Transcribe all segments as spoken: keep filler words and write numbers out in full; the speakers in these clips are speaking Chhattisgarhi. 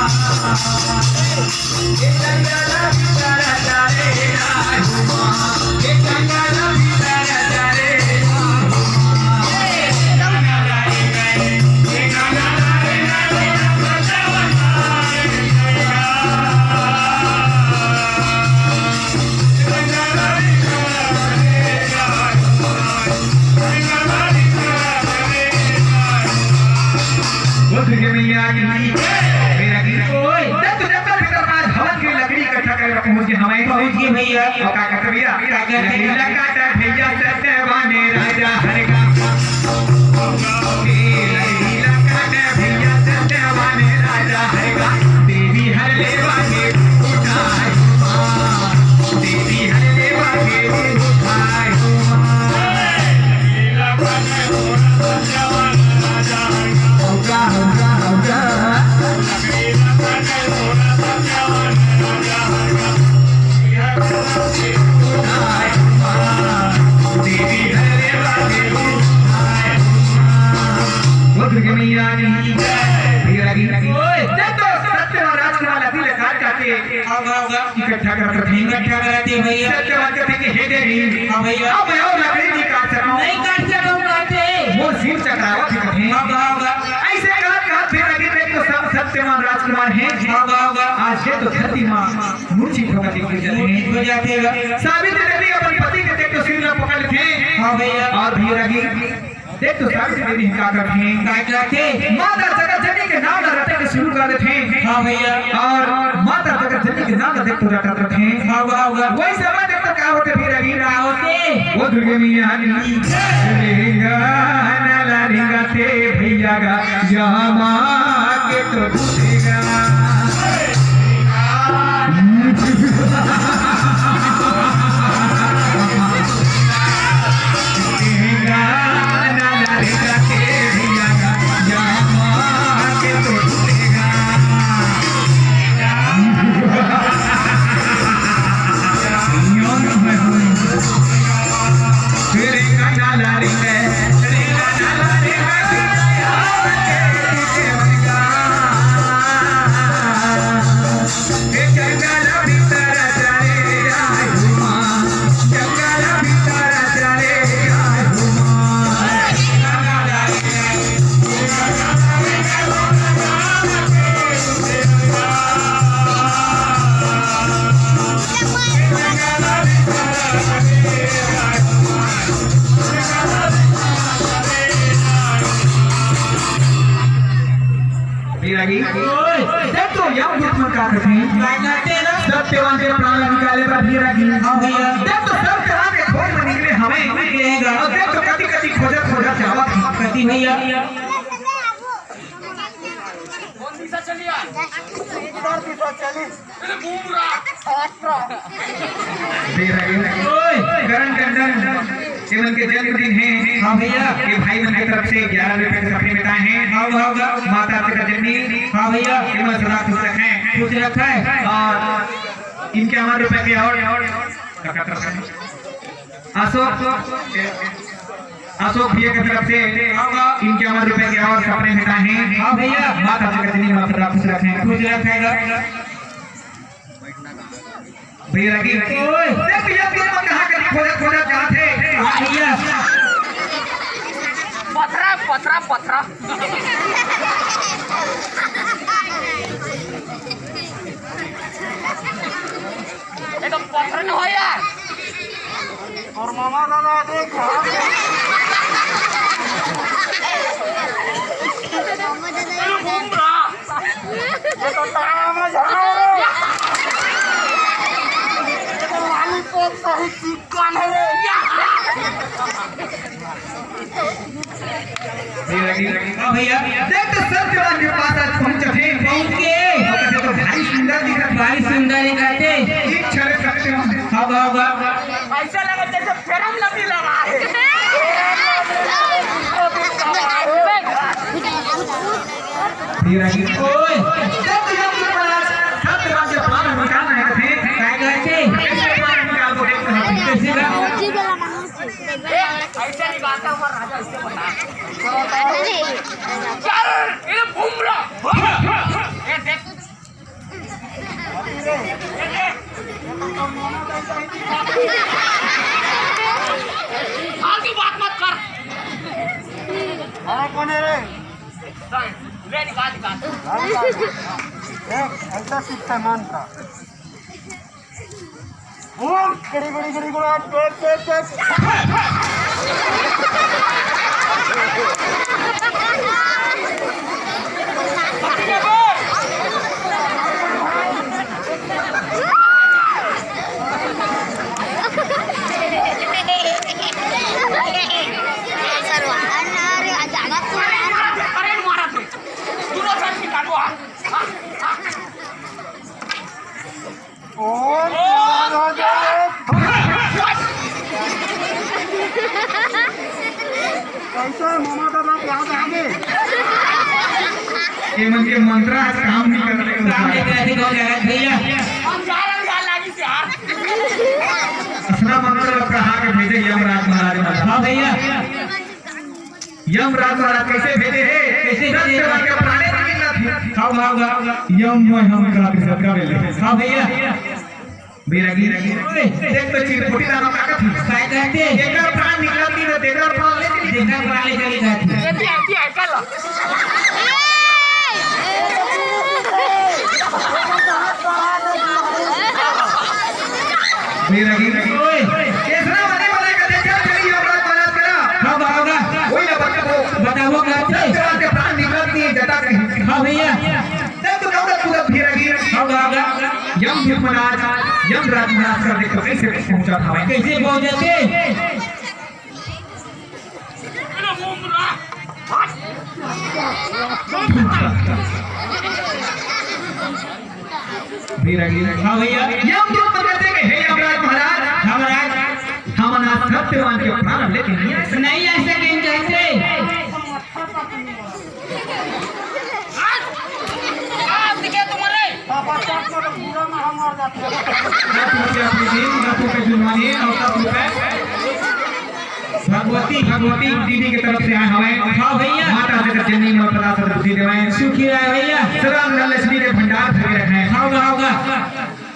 वो दुर्गे मैया की, मेरा गीत। ओए, जब तो, जब तक भीतर राज भवन की लकड़ी इकट्ठा करके पहुंच गए हमारे पहुंच गए भैया। और का कहते भैया? का कहते? लकड़ी लगा भैया सत्यवाने राजा हर का। ए, लकड़ी लगा भैया सत्यवाने राजा हर का। देवी हर लेवा के उठाई माँ। देवी हर लेवा के उठाई माँ। वो दुर्गे मैया की जय। भैया लगी। ओए, जब तो सत्यवान राजकुमार अभी लगा जाके होगा, होगा। इकट्ठा करत रथे। इकट्ठा करत रथे भैया। सत्यवान कहते कि हे देवी, हाँ भैया। अब मैं और लकड़ी नहीं काट सकूं। नहीं काट सकूं कहते। मोर सिर चकरावत हे कथे। होगा, होगा। ऐसे कहत कहत फिर लगी देख तो सब सत्यवान राजकुमार हे। होगा, होगा। आज ये तो धरती माँ मूर्छित होकर दिख जाते हैं। मूर्छित हो जाते हैं। सावित्री देवी अपन पति के देख तो सिर ला पकड़ लेथे। हाँ भैया। और भैया लगी देख तो सावित्री देवी का करथे। का करथे? माता जगत जननी के नाम ला रटे के शुरू कर देथे। हाँ भैया। और माता जगत जननी के नाम ला देख तो रटत रथे। हाँ, वाह, वाह। वही समय देख तो का होथे फिर अभी? का होथे? वो दुर्गे मैया की रिंगा ना ला रिंगा ते भैया गा, यहाँ माँ के तो टूटेगा। ये लगी। ओए, देख तो यमदूत मन का कथे। का कहथे ना? सत्यवान के प्राण निकाले बर भीड़ लगी। हाँ भैया। देख तो सत्यवान के खोज में निकले हवे। निकलेगा। और देख तो कति कति खोजत खोजत जावत हे। कति भैया? दे रहे हैं। ओए। करण टंडन, ये मन के जन्मदिन हे। हाँ भैया। ये भाई मन के तरफ से ग्यारह रुपए के सपने मिटाए हैं। हाँ, हाँ, हाँ। माता पिता जननी। हाँ भैया। ये मन सदा खुश रखें। खुश रखें। और इनके हमारे रुपए के और, और अशोक, अशोक भैया की तरफ से इनके हमारे रुपए के और सपने मिटाए हैं। हाँ भैया। माता पिता जननी माता पिता खुश रखें। खुश रखेगा। भैया लगी। ओए। देख भैया, तू मन कहाँ कहीं खोजत खोजत जात हे। हाँ भैया। पथरा, पथरा, पथरा। ये तो पथरा न हो यार। और मामा दादा देख। ये तो तारा में झाड़। ये तो लॉलीपॉप सही चिकन है रे। भैया, भैया। देख तो सत्यवान के पास आज पहुंच चुके। पहुंच के। और कहते तो भारी सुंदर दिख रहा। भारी सुंदर दिख रहा थे। एक छड़े सत्यवान। हाँ, हाँ, हाँ। ऐसा लगा जैसे फेरम लगी लगा है। भैया, ओए। देख तो यमदूत महाराज सत्यवान के प्राण निकालना है थे। काय कहते? कैसे प्राण निकाल दो, देख तो। कैसे का? ऐसे नहीं गाता हुआ राजा, इससे बता। चल, ये घूम रहा। ये देख। देख, ऐसा सीखता है मंत्र। ओम गड़ी गड़ी गड़ी गुड़ा, टेक, टेक, टेक। अरे, मारा तू। दूर से निकालो, हाँ। ओम। कैसे मामा दादा क्या आगे? ये मन के मंत्र आज काम नहीं कर रहे। काम नहीं कर रहे, कौन कह रहा है भैया? हम जा रहे हैं, जा लागी से हाथ। असला मंत्र प्रहार के भेजे यमराज महाराज। हाँ भैया। यमराज महाराज कैसे भेजे हे? कैसे भेजे? सत्यवान के प्राणे निकलत हे। खाओ, खाओ, खाओ। यम मैं हम का सबका बेले। हाँ भैया। बेरगी। देख तो चिरपुटी दाना ताकत हे। काय कहते? एकर प्राण निकलत नहीं तो तेकर प्राण ले चली। तेकर प्राण ले चली जाती। बेरगी। ओए। केसरा बने बने का देखा चली यमराज महाराज करा। हाँ, बाबा। वही ना बच्चा को। बताओ क्या थे? सत्यवान के प्राण निकलत नहीं है, जटा कहीं। हाँ भैया। जब तो दौड़त कूदत बेरगी। हाँ, बाबा। यम धर्मराज, यमराज महाराज का देख तो कैसे पहुंचा था भाई? कैसे पहुंचते? बेरगी। हाँ भैया। यमदूत कहते कि हे यमराज महाराज, हाँ महाराज। हम ना सत्यवान के प्राण लेके नहीं आ सकते। नहीं आ सकेंगे कैसे? पापा, चाट को तो पूरा में हम मर जाते हैं। दस रुपया अपनी टीम, दस रुपये जुलवानी, और दस रुपये भगवती, भगवती दीदी की तरफ से आए हमें। हाँ भैया। माता जगत जननी में पता सद्बुद्धि देवे। सुखी रहे भैया। सदा लक्ष्मी के भंडार भर के रखे। हाँ, हाँ, हाँ।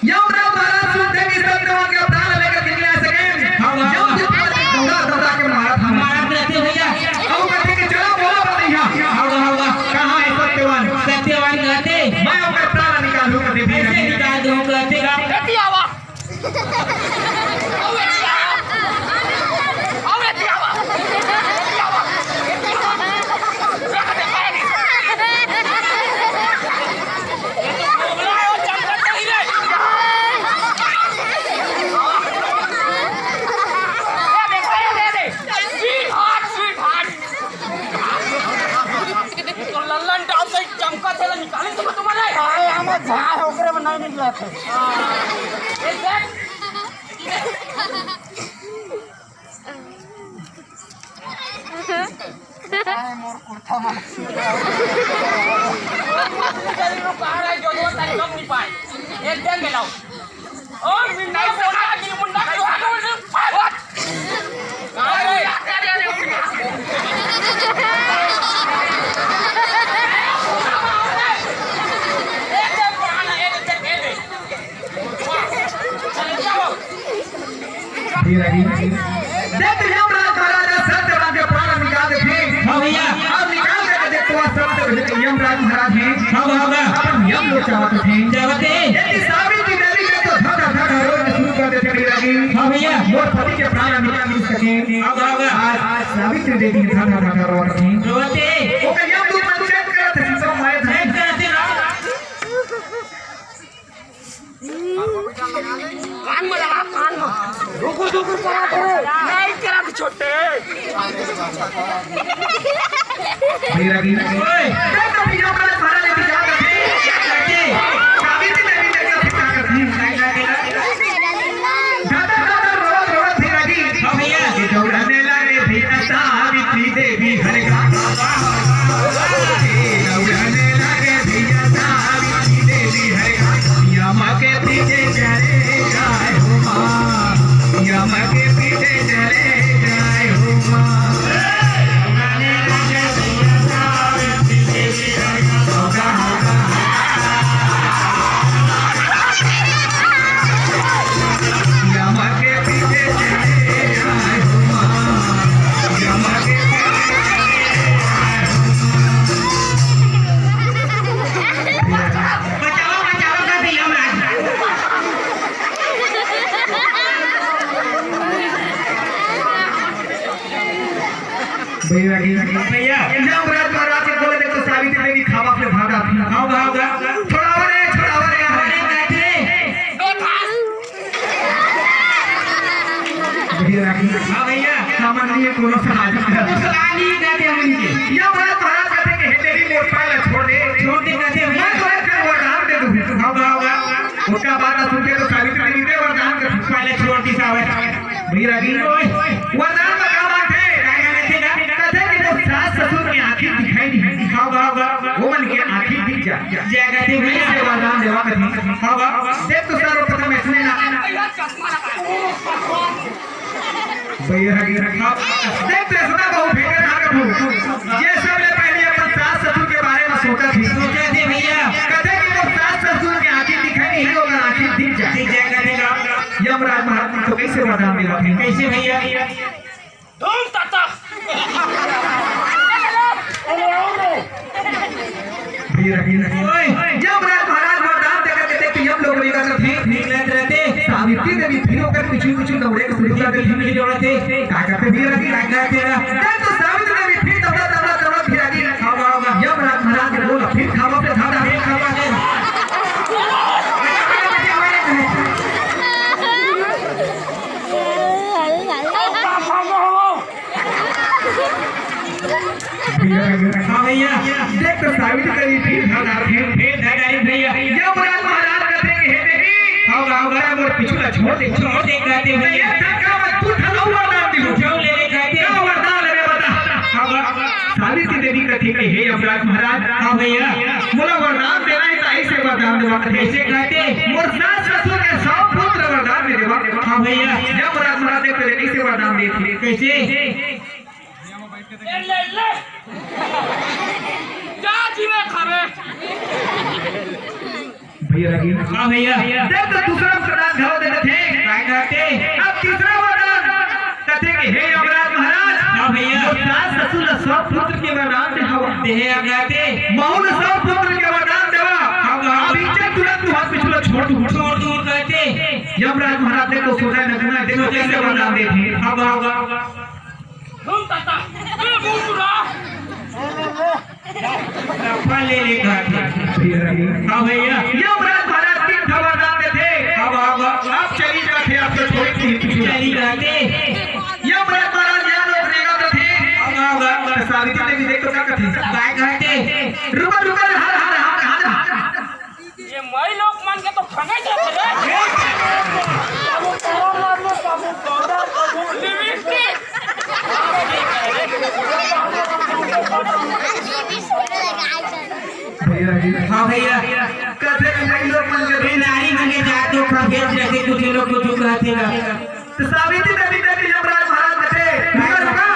यमराज महाराज सुनते कि सत्यवान का प्राण लेकर दिल्ली आ सके। हाँ, हाँ, हाँ। यमदूत दौड़ा दौड़ा के मारा था। मारा रहते भैया। अब कहते कि चलो बोलो बतैया। हाँ, हाँ, हाँ। कहाँ है सत्यवान? सत्यवान कहते। मैं ओकर प्राण निकालूं कहते। कैसे निकाल दूं कहते? तो लल्लन टाप से चमका थे, निकाली तो तुम्हारे। अरे, हम झाड़ ओकरे में नहीं निकला थे। ए, देख। अरे, मोर कुर्ता में। चल, रुक, आ रहा है, जो, जो, तारीख कब नहीं पाए। एक दिन मिलाओ। देख यमराज महाराज सत्यवान के प्राण निकाल देथे। हाँ भैया। अब निकाल के देख तो सत्य यमराज महाराज हे। हाँ, हाँ, हाँ। अपन यम लोग चाहत हे। चाहत हे। यदि सावित्री देवी के तो धक धक धक रोज शुरू कर देथे बेरगी। हाँ भैया। मोर पति के प्राण निकाल नहीं सके। हाँ, हाँ, हाँ। आज, आज सावित्री देवी धक धक धक रोवत हे। रोवत हे। ओकर यमदूत मन check करत हे, सब मारे धरे। Check करत हे ना। कान में लगा, कान में। रुको, रुको, करा दे। नहीं करा दे, छोटे। बेरगी। ओए। देख तो भैया, अपना सारा लेके जा रहे हैं। चाबी भी नहीं देगा, फिर क्या करती है? दादा, दादा, रोवत, रोवत बेरगी। हाँ भैया। कि दौड़ने लगे भैया सावित्री देवी हर गाँव। दौड़ने लगे भैया सावित्री देवी हर गाँव। यम के पीछे चले जाए हो माँ, यम के पीछे चले जाए हो माँ। हाव, हाव, हाव। छोड़ावा रे, छोड़ावा रे, हमारे बैठे। भैया रागी। हाँ भैया। सामान्य कोनो सामाजिक। तो सलाह नहीं कहते हम इनके। ये बात महाराज कहते कि हे देवी, मोर पैर ला छोड़ दे। छोड़ दे कहते हैं। मैं तो एक वरदान दे दूँ। हाव, हाव, हाव। ओकर बाद सुन के तो सावित्री देवी दे वरदान के। पहले छोड़ दी सावत। भैया रागी। ओए। वरदान में का बात है? का कहते हैं ना? कहते हैं कि वो सास ससुर की आँखें दिखाई नहीं। हाव, हाव, हाव। वो मन की आँखें दिख जा। जय कहते हैं भैया। ऐसे वरदान देवा कथी। हाव, हाव। देख तो सर्वप्रथम इसने ना। भैया रागी। देख तो इसने बहुत भेंट रहा कभू। ये सब ले पहले अपन सास ससुर के बारे में सोचा थी। सोचा थी भैया। कहते कि वो सास ससुर की आँखें दिखाई नहीं, ओकर आँखें दिख जा। दिख जाएगा, दिख जाएगा। यमराज महाराज तो कैसे वरदान देवा थे? कैसे भैया? धूम ताता। भैया रागी। ओए। यमराज महाराज वरदान देकर के देख के यम लोग निकल रहे थे। निकलत रहते। सावित्री देवी फिर ओकर पीछे पीछे दौड़े के शुरू कर देती। पीछे दौड़त थे। का कहते भैया रागी? का कहते ना? देख तो सावित्री देवी फिर दौड़ा, दौड़ा, दौड़ा भैया रागी। खावा, खावा। यमराज महाराज के बोला, फिर खावा पे खावा। फिर खावा दे। हाँ भैया। देख तो सावित्री देवी फिर धर डारी, फिर धर डारी भैया। यमराज महाराज कहते कि हे देवी, हाव, हाव, हाव। मोर पीछू ला छोड़ दे। छोड़ दे कहते तो भैया। ये धक्का में तू ठलो वरदान दिलू। जो ले ले कहते। का वरदान लेबे बता। हाव, हाव। सावित्री देवी कहती कि हे यमराज महाराज, हाँ भैया। मोला वरदान देना है तो ऐसे वरदान देवा। कैसे कहते? मोर सास ससुर के सौ पुत्र वरदान दे देवा। हाँ भैया। यमराज महाराज ने तेरे कैसे वरदान दे थे? कैसे? ए, ले, ले। जा जीवे खावे। भैया रागी। हाँ भैया। देख तो दूसरा वरदान घलो दे देथे। काय कहते? अब तीसरा वरदान कहते कि हे यमराज महाराज, हाँ भैया। मोर सास ससुर ला सौ पुत्र के वरदान दे हवा। दे हे कहते। महू ला सौ पुत्र के वरदान देवा। हाँ, हाँ। अब इज्जत तुरंत तू हाथ पिछला छोड़ दू। छोड़ दू कहते। यमराज महाराज ने तो सोचा न, देखो कैसे वरदान देथे। हाँ, हाँ, हाँ। धूम ताता, ए बुलबुला। रफा ले ले कहत हे। हाँ भैया। यमराज महाराज तीन ठा वरदान देथे। अब, अब, अब चली जाथे, अब तो छोड़ी थी पीछे। चली जाथे। यमराज महाराज यहाँ लोग रेगा देथे। अब, अब, अब। तो सावित्री देवी देख तो का कथे? काय कहते? रुका, रुका, हर, हर, हर। ये माई लोग मन के तो खंगे जाथे रे। लिपस्टिक। भैया जी। हाँ भैया। कथे कि नहीं लोग मन के ये नारी मन के जात तो खंगे जाथे, कुछ लोग कुछ कहथे ना। तो सावित्री देवी कहती, यमराज महाराज कथे, रुका, रुका।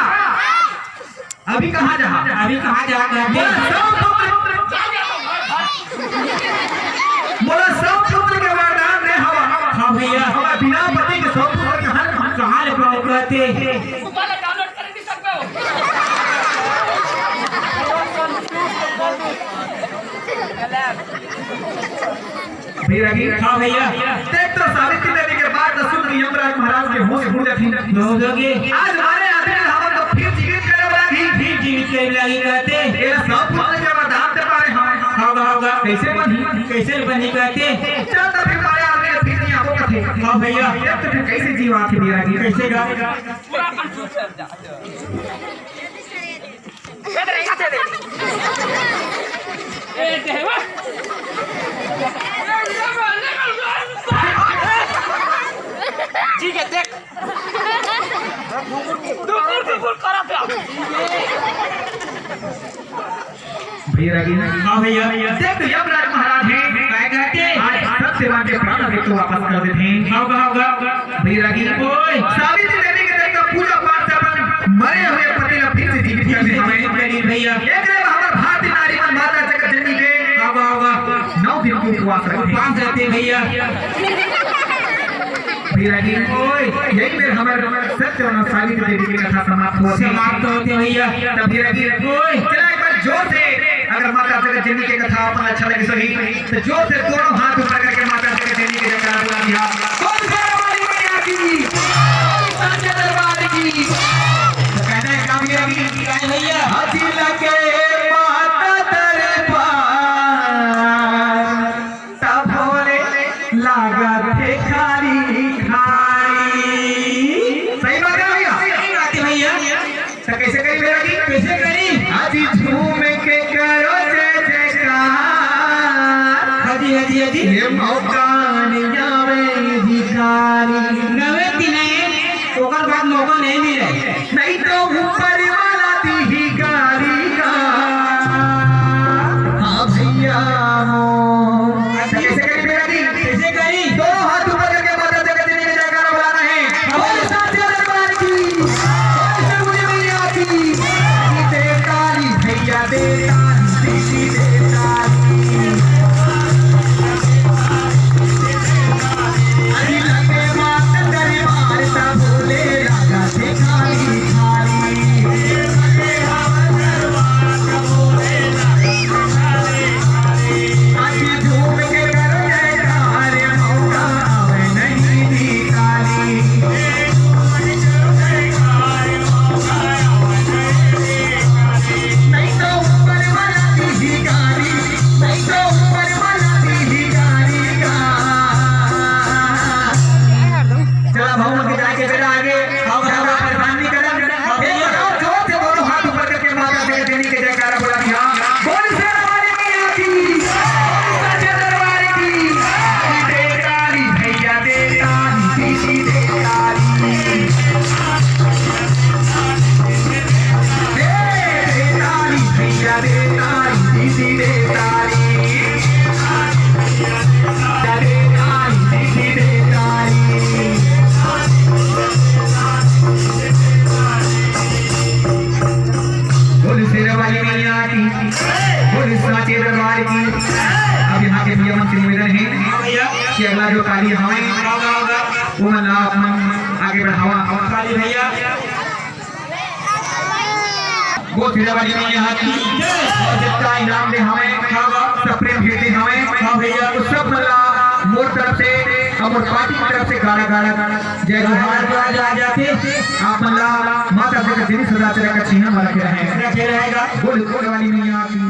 अभी कहाँ जा? अभी कहाँ जा? बोला, सौ पुत्र। बोला, सौ पुत्र के वरदान दे हवा। हाँ भैया। हवा बिना पति के सौ पुत्र कहाँ, कहाँ ले पाओ कहते? भैया जी। हाँ भैया। देख तो सावित्री देवी के बात सुन के यमराज महाराज के होश उड़ जाती। होश उड़ गए। आज हमारे आदमी हवा तो फिर जीवित करे वाला भी। फिर जीवित करे वाला ही कहते। ये सब पुत्र के वरदान दे पारे हम। होगा, होगा। कैसे बनी? कैसे बनी कहते? चल तो फिर हमारे आदमी फिर नहीं आपको कथे। हाँ भैया। देख तो फिर कैसे जीवा आखिर भैया जी? कैसे गा? ठीक है, देख। डुकुर, डुकुर करत हे। भैया रागी। हाँ भैया। देख तो यमराज महाराज हैं। काय कहते? आज सत्यवान के प्राण अभी तो वापस कर देते हैं। हाँ, हाँ, हाँ। भैया रागी। ओए। सावित्री देवी के देख तो पूजा पाठ से अपन मरे हुए पति ला फिर से जीवित कर दे हमें। करी भैया। एक रे हमार भारतीय नारी मन माता जगत जननी के। हाँ, हाँ, हाँ। नौ दिन के उपवास रखे। उपवास रहते भैया। भैया जी, ओए। यही में हमारे सत्यवान सावित्री देवी की कथा समाप्त होती है। समाप्त होती है भैया। तब भैया जी, ओए। चला एक बार जोर से, अगर माता जगत जननी की कथा अपन अच्छा लगे सही, तो जोर से दोनों हाथ ऊपर करके माता जगत जननी की जयकारा बुला दिया। बोल शेरा वाली मैया की, बोल साचे दरबार की। तो कहना है काम ये अभी, भैया। हाथी लगे माता दरबार। ये मौका नहीं आवे भिखारी। नवे दिने ओकर बाद मौका नहीं मिले। नहीं तो ऊपर वाला दी गारी का। हाँ भैया हो। कैसे करी मेरा दी? कैसे करी? दोनों हाथ ऊपर करके माता जगत जननी के जयकारा बुलाना है। बोल साचे दरबार की, बोल सरगुनी मैया की। दे ताली भैया, दे ताली, दीदी दे ताली। अरे लगे मात दरबार ता बोले लगा थे खाली खाली। आज झूम के करो जयकार, मौका आवे नहीं निकाली। नहीं तो ऊपर वाला दी गारी, नहीं तो ऊपर वाला दी गारी का। चला भाऊ, उनके जाके बेटा आगे, और ज्यादा परेशान नहीं करना। एक बार और जोर से दोनों हाथ ऊपर करके माता जगत जननी के जयकारा बुला दिया। बोल शेरा वाली मैया की, बोल सच्चे दरबार की। दे ताली भैया, दे ताली, दीदी दे ताली। दे, दे ताली भैया, दे ताली, दीदी दे ताली। दे ताली, दीदी दे ताली। बोल शेरा वाली मैया की, बोल साचे दरबार की। अब यहाँ के भैया मन से निवेदन है कि अगला जो ताली हवे, वो मन ला आप मन आगे बढ़ावा। ताली भैया। बोल शेरा वाली मैया की। और जितना इनाम दे हवे, सब प्रेम भेंट दे हवे। हाँ भैया। तो सब मन ला मोर तरफ से, और मोर पार्टी की तरफ से गाड़ा गाड़ा जय जोहार। आप मन ला माता जगत जननी सदा चरण का चिन्ह बना के रहे। रखे रहेगा। बोल शेरा वाली मैया की।